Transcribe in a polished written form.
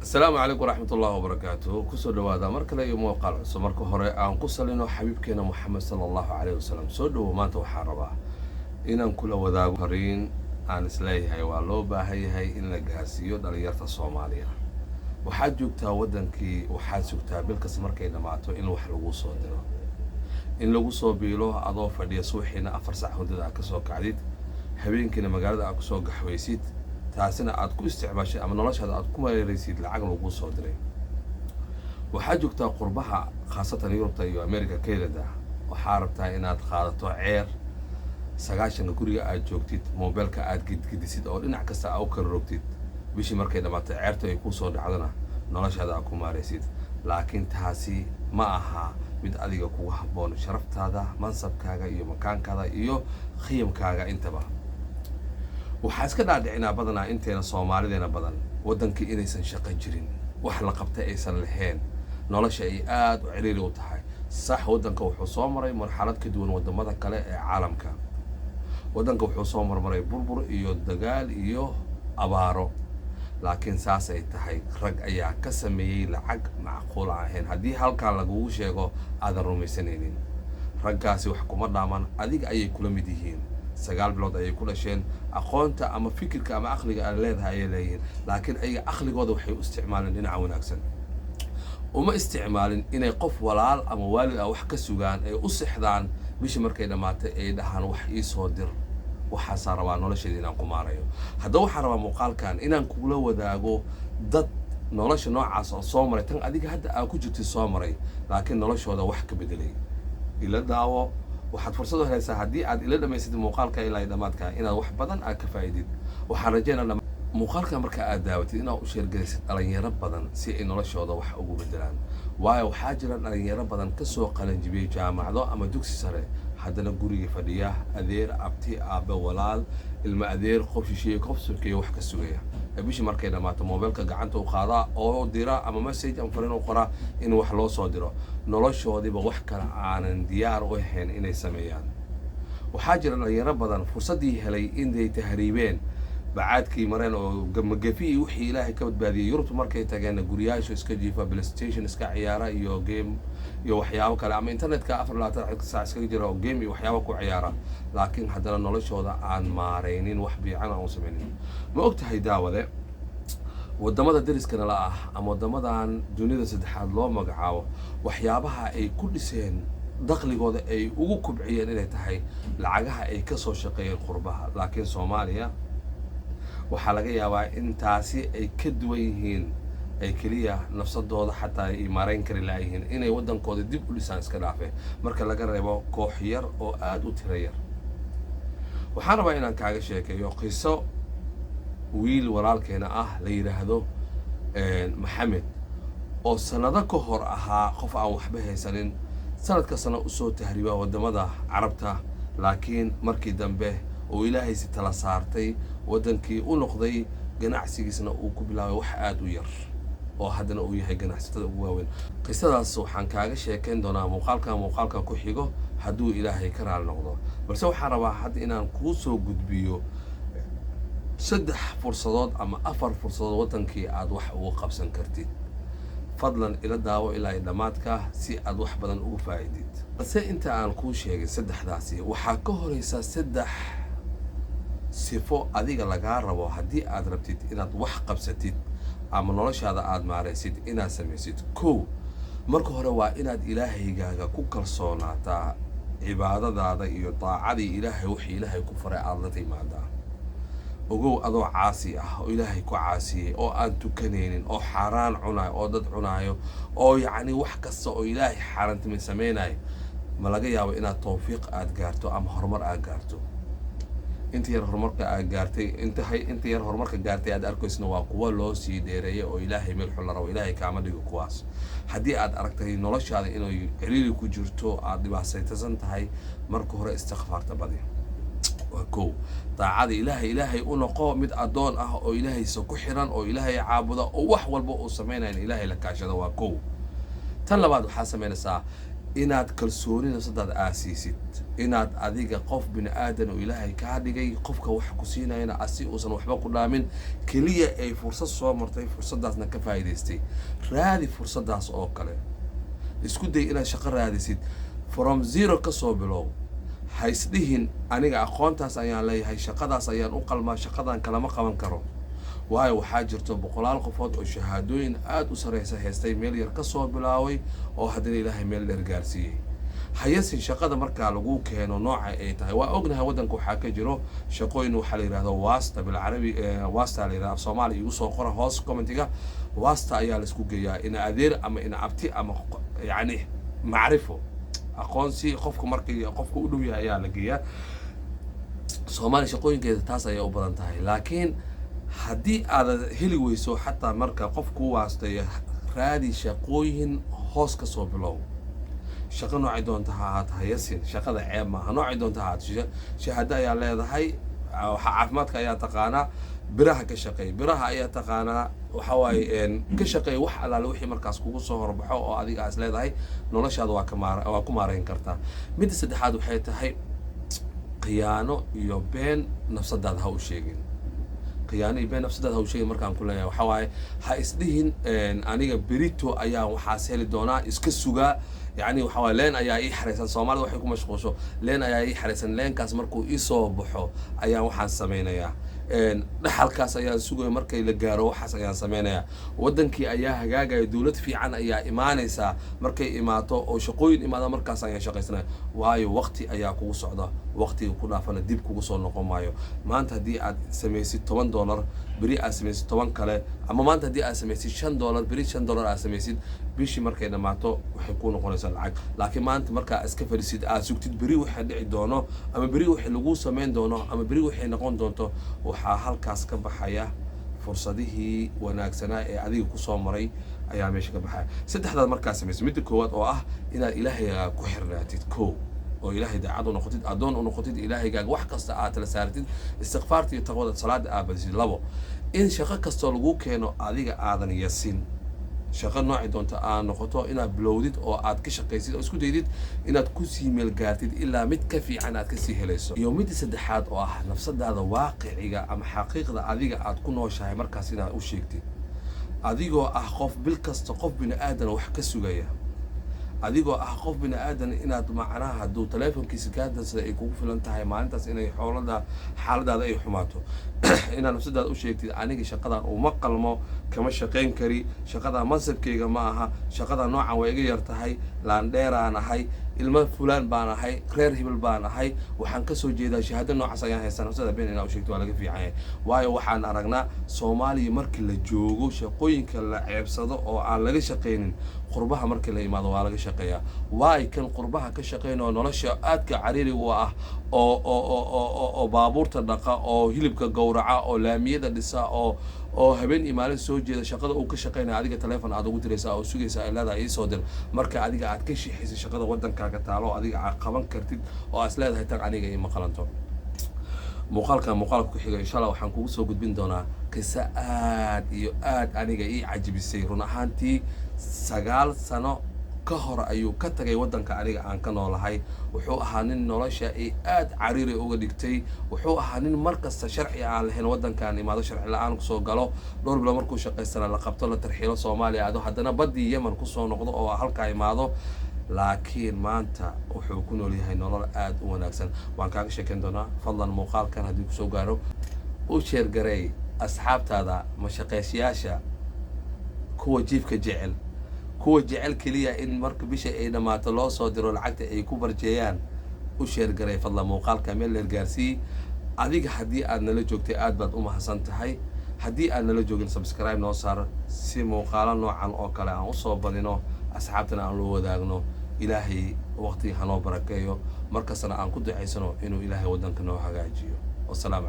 Asalaamu calaykum waraxmat ullahi wabarakaatuh. Kusoo dhawaada mar kale iyo muuqaal cusub. Marka hore aan ku salino xabiibkeena Moxamed sala Allahu caleyh wasalam. Soo dhowo. Maanta waxaan rabaa inaan kula wadaago fariin aan isleeyahay waa loo baahan yahay in la gaarsiiyo dhalinyarta Soomaaliya. Waxaad joogtaa waddankii, waxaad sugtaa bil kasta markay dhammaato in wax lagu soo diro, in lagu soo biilo, adoo fadhiya subaxiina 4 sac hurdada aad kasoo kacdid, habeenkiina magaalada aad kusoo gaxwaysid, taasina aad ku isticmaashay ama noloshaada aad ku mareeraysid lacag lagu soo diray. Waxaad joogtaa qurbaha, khaasatan Yurubta iyo America, Canada. Waxaa rabtaa inaad qaadato ceer 90-ka, guriga aad joogtid, mobeelka aad gidgidisid oo dhinac kasta aa u kala rogtid, bishii markay dhammaato ceertu ay kusoo dhacdona noloshaada aad ku maaraysid. Laakiin taasi ma aha mid adiga kugu habboon sharaftaada, mansabkaaga iyo makaankaada iyo khiyamkaaga intaba. Waxaa iska dhaadhicinaa badanaa inteena Soomaalideena badan waddankii inaysan shaqo jirin, wax la qabtay aysan lahayn, nolosha ay aada u ciriiri u tahay. Sax, waddanka wuxuu soo maray marxalad ka duwan waddamada kale ee caalamka. Waddanka wuxuu soo marmaray burbur iyo dagaal iyo abaaro, laakiin saasay tahay rag ayaa ka sameeyey lacag macquul aan ahayn haddii halkan lagugu sheego aadan rumaysanaynin. Raggaasi wax kuma dhaaman, adiga ayay kula mid yihiin. 9 bilood ayay ku dhasheen. Aqoonta ama fikirka ama aqliga aad leedahay ayay leeyihiin, laakiin ayaga aqligooda waxay u isticmaaleen dhinaca wanaagsan. Uma isticmaalin inay qof walaal ama waalid ah wax ka sugaan, ay u sexdaan bishii markay dhammaatay ay dhahaan wax iisoo dir, waxaasaa rabaa nolosheeda inaan ku maarayo. Haddaba waxaan rabaa muuqaalkan inaan kugula wadaago dad nolosha noocaas oo soo maray, tan adiga hadda aa ku jirtay soo maray, laakiin noloshooda wax ka bedelay. Ila daawo. Waxaad fursad u helaysaa haddii aad ila dhamaysatid muuqaalka ilaa dhammaadka inaad wax badan aad ka faa'idid. Waxaan rajeynaa muuqaalka marka aad daawatid inaad u share garaysid dhalinyaro badan si ay noloshooda wax ugu bedelaan, waayo waxaa jira dhalinyaro badan kasoo qalanjibiyey jaamacado ama dugsi sare, haddana guriga fadhiya, adeer, abti, aabe, walaal, ilma adeer, qof shisheeye, qof sokeeye wax ka sugaya. Bishii markay dhammaato mobeelka gacanta u qaadaa oo dira ama message ama fariin u qoraa in wax loo soo diro. Noloshoodiiba wax kale aanan diyaar u ahayn inay sameeyaan. Waxaa jira dhalinyaro badan fursaddii helay inay tahriibeen, bacaadkii mareen oo magafi iyo wixii Ilaahay ka badbaadiyey. Yurubta markay tageenna guryaashu iska jiifa, PlayStation iska ciyaara iyo game iyo waxyaabo kale, ama internetka 24 saac iskaga jira oo game iyo waxyaabo ku ciyaara, laakiin haddana noloshooda aan maaraynin, wax fiican aan u samaynin. Ma og tahay, daawade, waddamada dariska nala ah ama waddamadan dunida saddexaad loo magacaabo waxyaabaha ay ku dhiseen dakhligooda ay ugu kubciyeen inay tahay lacagaha ay kasoo shaqeeyeen qurbaha? Laakiin Soomaaliya waxaa laga yaabaa in taasi ay ka duwan yihiin, ay keliya nafsadooda xataa ay maarayn kari laayihiin inay waddankooda dib u dhisaan iska dhaafe, marka laga reebo koox yar oo aada u tiro yar. Waxaan rabaa inaan kaaga sheekeeyo qiso wiil walaalkeena ah la yidhaahdo Maxamed, oo sanado ka hor ahaa qof aan waxba haysanin, sanad kastana usoo tahriiba waddamada Carabta, laakiin markii dambe oo Ilaahay si tala saartay waddankii u noqday, ganacsigiisna uu ku bilaabay wax aada u yar oo haddana uu yahay ganacsatada ugu waaweyn. Qisadaas waxaan kaaga sheekayn doonaa muuqaalka ku xigo hadduu Ilaahay ka raali noqdo. Balse waxaan rabaa hadda inaan kuu soo gudbiyo saddex fursadood ama afar fursadood waddankii aad wax ugu qabsan kartid. Fadlan ila daawo ilaa dhammaadka si aad wax badan ugu faa'idid. Balse inta aan kuu sheegay saddexdaasi, waxaa ka horeysa saddex sifo adiga lagaa rabo haddii aad rabtid inaad wax qabsatid ama noloshaada aada maaraysid inaad samaysid. Kow, marka hore waa inaad Ilaahaygaaga ku kalsoonaataa, cibaadadaada iyo daacadii Ilaahay, wixii Ilaahay ku faray aada la timaadaa. Ogow, adoo caasi ah oo Ilaahay ku caasiyey oo aan tukanaynin oo xaaraan cunayo oo dad cunaayo oo yacni wax kasta oo Ilaahay xaaraantimay samaynayo, ma laga yaabo inaad tawfiiq aada gaarto ama horumar aada gaarto. Inta yar horumarka aad gaartay, inta yar horumarka gaartay aad arkaysna waa kuwa loo sii dheereeyay oo Ilaahay meel xun la rabo. Ilaahay kaama dhigo kuwaas. Haddii aad aragtay noloshaada inay ciriiri ku jirto, aad dhibaataysan tahay, marka hore istikfaarta badi, waa kow. Daacada Ilaahay, Ilaahay u noqo mid addoon ah oo Ilaahaysa ku xiran oo Ilaahay caabuda oo wax walba uu samaynayan Ilaahay la kaashado, waa kow. Tan labaad waxaa samaynaysaa Inaad kalsooni nafsadaada aasiisid, inaad adiga qof bini aadan oo Ilaahay kaa dhigay, qofka wax ku siinayana asi uusan waxba ku dhaamin, keliya ay fursad soo martay, fursadaasna ka faa'iidaystay. Raadi fursadaas oo kale, isku day inaad shaqo raadisid, from zero kasoo bilow. Ha isdhihin aniga aqoontaas ayaan leeyahay, shaqadaas ayaan u qalmaa, shaqadan kalama qaban karo. Waayo, waxaa jirto boqolaal qofood oo shahaadooyin aada u sareysa haystay, meel yar kasoo bilaaway oo haddana Ilaahay meel dheer gaarsiiyey. Hayasin shaqada markaa lagu keeno nooca ay tahay. Waa ognahay waddanka waxaa ka jiro shaqooyin waxaa la yidhahdo wasta, bilcarabi wasta la yidhahdo, af Soomaaliya igu soo qora hoos commentiga. Wasta ayaa la isku geeyaa, ina adeer ama ina abti ama yacni macrifo, aqoonsi, qofka markii qofka u dhow yahay ayaa la geeyaa. Soomaaliya shaqooyinkeeda taas ayay u badan tahay. Laakiin haddii aad heli weyso xataa marka qof kuu waastayo, raadi shaqooyin, hoos ka soo bilow. Shaqo noocay doonta ha ahaato, hayasin shaqada, ceeb maaha. Noocay doonta ha ahaato, shahaado ayaa leedahay, waxa caafimaadka ayaa taqaanaa, biraha ka shaqeey, biraha ayaa taqaanaa, waxa waaye ka shaqeey. Wax allaale wixii markaas kugu soo horbaxo oo adiga aas leedahay noloshaada waa ka maar waa ku maareyn kartaa. Midda saddexaad waxay tahay khiyaano iyo been nafsadaada ha u sheegin. Khiyaano iyo been nafsadaada ha u sheegin markaan ku leeyahay, waxaa waaye ha isdhihin aniga berito ayaa waxaas heli doonaa, iska sugaa. Yacni waxa waaye leen ayaa ii xaraysan. Soomaalida waxay ku mashquusho, leen ayaa ii xaraysan, leenkaas markuu ii soo baxo ayaan waxaan samaynayaa, dhaxalkaas ayaan sugaya, markay la gaaro waxaas ayaan samaynayaa, waddankii ayaa hagaagaya, dowlad fiican ayaa imaanaysaa, markay imaato oo shaqooyin imaada markaas ayaan shaqaysanaya. Waayo, waqti ayaa kugu socda, waqtiga ku dhaafana dib kugu soo noqon maayo. Maanta haddii aad samaysid $10, beri aad samaysid 10 kale, ama maanta haddii aad samaysid $5, beri $5 aad samaysid, bishii markay dhammaato waxay kuu noqonaysaa lacag. Laakiin maanta markaa iska fadhisid, aad sugtid beri waxay dhici doono ama beri wixii laguu samayn doono ama beri waxay noqon doonto, waxaa halkaas ka baxaya fursadihii wanaagsanaa ee adiga kusoo maray ayaa meesha ka baxaya. Saddexdaad markaa samaysid, midda koowaad oo ah inaad Ilaahaygaa ku xirnaatid ko, oo Ilaahay daacad u noqotid, addoon u noqotid Ilaahaygaga, wax kasta aad tala saaratid, istikfaarta iyo taqwada, salaada aad badisid. Labo, in shaqo kastoo lagu keeno adiga aadan yasin, shaqo nooci doonta aad noqoto, inaad bilowdid oo aad ka shaqaysid oo isku daydid inaad kusii meel gaartid ilaa mid ka fiican aad kasii helayso. Iyo midda saddexaad oo ah nafsadaada waaqiciga ama xaqiiqda adiga aad ku nooshahay markaas inaad u sheegtid, adigoo ah qof bil kasta qof bini aadan wax ka sugaya, adigoo ah qof bini aadan inaad macnaha hadduu teleefonkiisa kaa dansada ay kugu filan tahay maalintaas inay xoolada xaaladaada ay xumaato, inaad nafsadaada u sheegtid aniga shaqadan uma qalmo, kama shaqayn kari shaqadan, mansabkayga ma aha shaqadan, noocan waa iga yar tahay, laandheeraan ahay, ilmo fulaan baan ahay, reer hibil baan ahay, waxaan kasoo jeedaa shahaado noocaas ayaan haystaa. Nafsada been inaa u sheegto waa laga fiican yahay. Waayo, waxaan aragnaa Soomaaliya markii la joogo shaqooyinka la ceebsado oo aan laga shaqaynin, qurbaha markii la imaado waa laga shaqeeyaa. Waay kan qurbaha ka shaqeynao nolosha aadka cariiri u ah oo baabuurta dhaqa oo hilibka gowraca oo laamiyada dhisa oo habeen iyo maalin soo jeeda, shaqada uu ka shaqeynaya adiga teleefon aad ugu diraysaa oo sugaysaa ay leedahay iisoo dir, marka adiga aad ka shixaysa shaqada waddankaaga taalo oo adiga aad qaban kartid oo aad is leedahay tan aniga ima qalanto. Muuqaalkan muuqaalka ku xiga, insha Allah, waxaan kugu soo gudbin doonaa qiso aad iyo aad aniga ii cajibisay. Run ahaantii 9 sano ka hor ayuu ka tagay waddanka aniga aan ka noolahay. Wuxuu ahaa nin nolosha ay aad cariiri uga dhigtay. Wuxuu ahaa nin mar kasta sharci aan lahayn, waddankaan imaado sharci la-aan kusoo galo, dhowr bilo markuu shaqaystana la qabto, la tarxiilo, Soomaaliya aado, haddana baddii Yemen kusoo noqdo oo halkaa imaado. Laakiin maanta wuxuu ku nool yahay nolol aad u wanaagsan. Waan kaaga sheekeyn doonaa. Fadlan muuqaalkan haddii kusoo gaaro u share gareey asxaabtaada, mashaqeysyaasha, kuwa jiifka jecel, kuwa jecel keliya in marka bisha ay dhammaato loo soo diro lacagta ay ku barjeeyaan. U share garay fadlan muuqaalka, meel dheer gaarsii. Adiga haddii aad nala joogtay, aad baad u mahadsan tahay. Haddii aad nala joogin, subscribe noo saar si muuqaalo noocan oo kale aan usoo badino, asxaabtana aan loo wadaagno. Ilaahay waqtiga hanoo barakeeyo, markastana aan ku ducaysano inuu Ilaahay waddanka noo hagaajiyo. Wasalaamu.